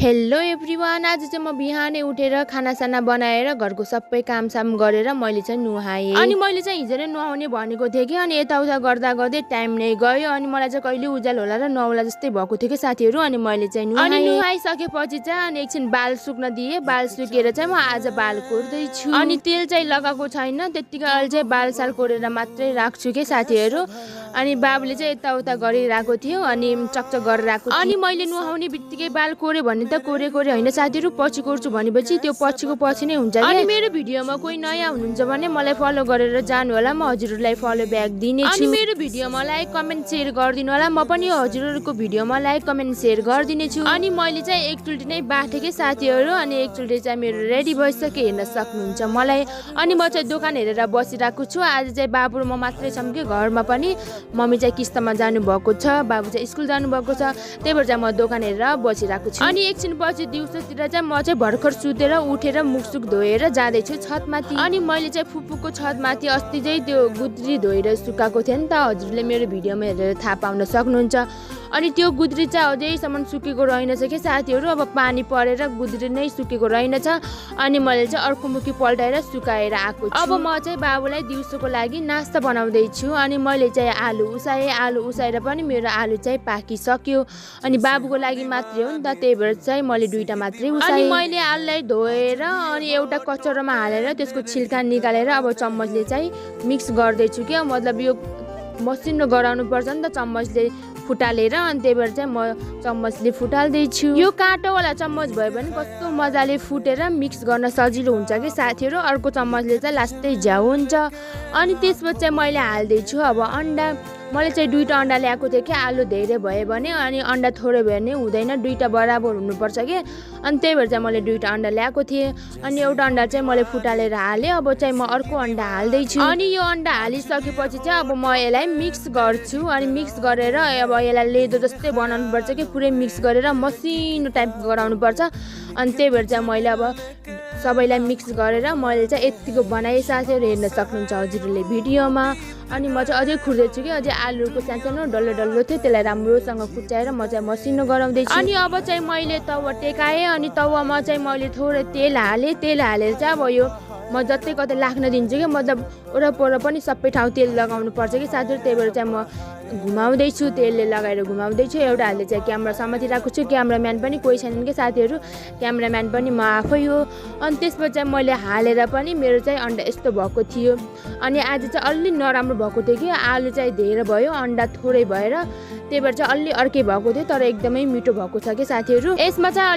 Hello everyone, आज चाहिँ म बिहानै उठेर खानासाना बनाएर घरको सबै कामसाम गरेर मैले चाहिँ नुहाएँ। अनि मैले चाहिँ हिजो नै नुहाउने भनेको थिएँ कि अनि यताउता गर्दा गर्दै टाइम नै गयो। अनि मलाई चाहिँ कहिले उज्यालो होला र नहोला जस्तै भएको थियो कि साथीहरू। अनि मैले चाहिँ नुहाइसकेपछि चाहिँ अनि एकछिन बाल सुक्न दिएँ। बाल सुकेर चाहिँ म आज बाल कोर्दैछु। अनि तेल चाहिँ लगाएको छैन, त्यत्तिकै अहिले चाहिँ बालसाल कोरेर मात्रै राख्छु कि साथीहरू। अनि बाबुले चाहिँ यताउता गरिरहेको थियो अनि चकचक गरिरहेको थियो। अनि मैले नुहाउने बित्तिकै बाल कोरे भने त कोरे होइन साथीहरू, पछि कोर्छु भनेपछि त्यो पछिको पछि नै हुन्छ। अनि मेरो भिडियोमा कोही नयाँ हुनुहुन्छ भने मलाई फलो गरेर जानु होला, म हजुरहरूलाई फलो ब्याक दिनेछु। अनि मेरो भिडियोमा लाइक कमेन्ट सेयर गरिदिनु होला, म पनि हजुरहरूको भिडियोमा लाइक कमेन्ट सेयर गरिदिनेछु। अनि मैले चाहिँ एकचोटि नै बाटेँ कि साथीहरू, अनि एकचोटि चाहिँ मेरो रेडी भइसक्यो, हेर्न सक्नुहुन्छ मलाई। अनि म चाहिँ दोकान हेरेर बसिरहेको छु। आज चाहिँ बाबु र म मात्रै छौँ कि घरमा, पनि मम्मी चाहिँ किस्तामा जानुभएको छ, बाबु चाहिँ स्कुल जानुभएको छ, त्यही भएर चाहिँ म दोकान हेरेर बसिरहेको छु। अनि एकछिन पछि दिउँसोतिर चाहिँ म चाहिँ भर्खर सुतेर उठेर मुखसुख धोएर जाँदैछु छतमाथि। अनि मैले चाहिँ फुपूको छतमाथि अस्ति चाहिँ त्यो गुद्री धोएर सुकाएको थिएँ नि त, हजुरले मेरो भिडियोमा हेरेर थाहा पाउन सक्नुहुन्छ। अनि त्यो गुद्री चाहिँ अझैसम्म सुकेको रहेनछ कि साथीहरू, अब पानी परेर गुद्री नै सुकेको रहेनछ। अनि मैले चाहिँ अर्को मुखी पल्टाएर सुकाएर आएको छु। अब म चाहिँ बाबुलाई दिउँसोको लागि नास्ता बनाउँदैछु। अनि मैले चाहिँ आलु उसाएर पनि मेरो आलु चाहिँ पाकिसक्यो। अनि बाबुको लागि मात्रै हो नि त, त्यही भएर चाहिँ मैले दुईटा मात्रै उसाएँ। अनि मैले आलुलाई धोएर अनि एउटा कचौरामा हालेर त्यसको छिल्का निकालेर अब चम्मचले चाहिँ मिक्स गर्दैछु क्या, मतलब यो मसिनो गराउनु पर्छ नि त चम्मचले फुटालेर। अनि त्यही भएर चाहिँ म चम्मचले फुटाल्दैछु। यो काँटोवाला चम्मच भयो भने कस्तो मजाले फुटेर मिक्स गर्न सजिलो हुन्छ कि साथीहरू, अर्को चम्मचले चाहिँ लास्टै झ्याउ हुन्छ। अनि त्यसपछि चाहिँ मैले हाल्दैछु अब अन्डा। मैले चाहिँ दुईटा अन्डा ल्याएको थिएँ कि, आलु धेरै भयो भने अनि अन्डा थोरै भयो भने हुँदैन, दुईटा बराबर हुनुपर्छ कि। अनि त्यही भएर चाहिँ मैले दुईटा अन्डा ल्याएको थिएँ। अनि एउटा अन्डा चाहिँ मैले फुटालेर हालेँ, अब चाहिँ म अर्को अन्डा हाल्दैछु। अनि यो अन्डा हालिसकेपछि चाहिँ अब म यसलाई मिक्स गर्छु। अनि मिक्स गरेर अब यसलाई लेदो जस्तै बनाउनु पर्छ कि, पुरै मिक्स गरेर मसिनो टाइपको गराउनु पर्छ। अनि त्यही भएर चाहिँ मैले अब सबैलाई मिक्स गरेर मैले चाहिँ यत्तिको बनाएँ साथीहरू, हेर्न सक्नुहुन्छ हजुरहरूले भिडियोमा। अनि म चाहिँ अझै खुर्दैछु कि, अझै आलुको सानो डल्लो थियो, त्यसलाई राम्रोसँग कुच्याएर म चाहिँ मसिनो गराउँदैछु। अनि अब चाहिँ मैले तवा टेकाएँ। अनि तवामा चाहिँ मैले थोरै तेल हालेँ। तेल हालेर चाहिँ अब यो म जतै कतै लाग्न दिन्छु कि, मतलब वरपर पनि सबै ठाउँ तेल लगाउनु पर्छ कि साथीहरू, त्यही भएर चाहिँ म घुमाउँदैछु, तेलले लगाएर घुमाउँदैछु। एउटा हालले चाहिँ क्यामेरा समातिरहेको छु, क्यामेराम्यान पनि कोही छैनन् कि साथीहरू, क्यामेराम्यान पनि म आफै हो। अनि त्यसपछि चाहिँ मैले हालेर पनि मेरो चाहिँ अन्डा यस्तो भएको थियो। अनि आज चाहिँ अलि नराम्रो भएको थियो कि, आलु चाहिँ धेरै भयो, अन्डा थोरै भएर, त्यही भएर चाहिँ अलि अर्कै भएको थियो, तर एकदमै मिठो भएको छ कि साथीहरू। यसमा चाहिँ